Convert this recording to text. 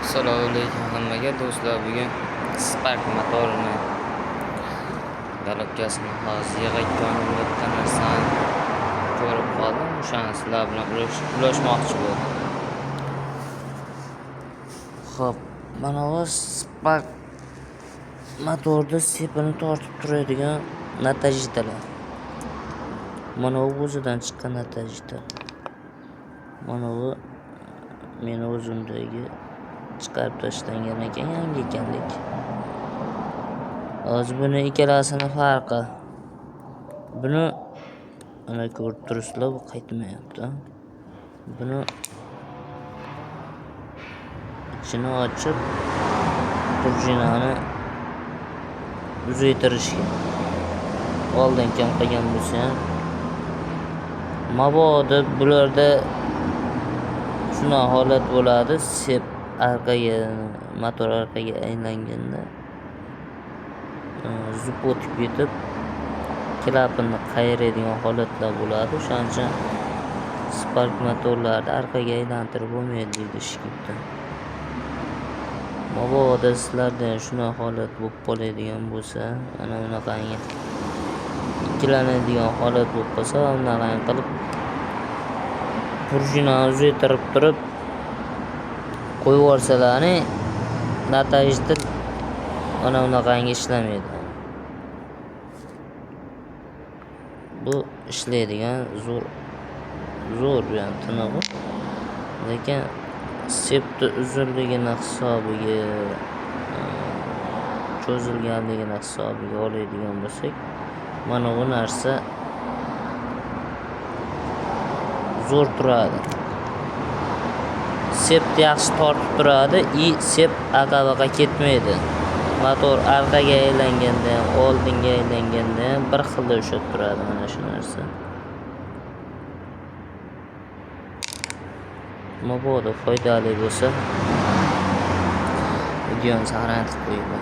Assalomu alaykum hammaga do'stlar. Bugun Spark motorini golobkasini hozir yig'ayotganim bitta narsani ko'rib qoldim. O'shani sizlar bilan ulashmoqchi bo'ldim. Xo'p, mana bu Spark motorda sepini tortib turadigan натяжитель. Mana bu o'zidan chiqqan натяжитель. Mana bu meni o'zimdagi chiqarib tashlangan ekan, yangi ekanlik. Hozir buni ikkalasini farqi. Buni mana ko'rib turibsizlar, bu qaytmayapti. Buni ichini ochib, prujinani uzaytirishgan. Oldin kam qilgan bo'lsa ham, mabodo bularda shunaqa holat bo'ladi, sep orqaga, motor orqaga aylanganda zup o'tib ketib, klapanni qayiradigan holatlar bo'ladi. O'shaning uchun Spark motorlarni orqaga aylantirib bo'lmaydi deydi ishkibda. Mabodo sizlarda ham shunaqa holat bo'lib qoladigan bo'lsa, mana bunaqangi ikkilanadigan holat bo'lib qolsa, bunaqangi qilib prujinani uzaytirib turib qo'yib yuborsalaring, натяжитель mana bunaqangi ishlamaydi. Bu ishlaydigan zo'r zo'r bu ham tinig'i, lekin sepni uzunligini hisobiga, cho'zilganligini hisobiga oladigan bo'lsak, mana bu narsa zo'r turadi. Sepni yaxshi tortib turadi и sep aqa-baqa ketmaydi. Motor orqaga aylanganda ham, oldinga aylanganda ham bir xilda ushlab turadi mana shu narsa. Mabodo foydali bo'lsa, videoni saqlanib qo'yinglar.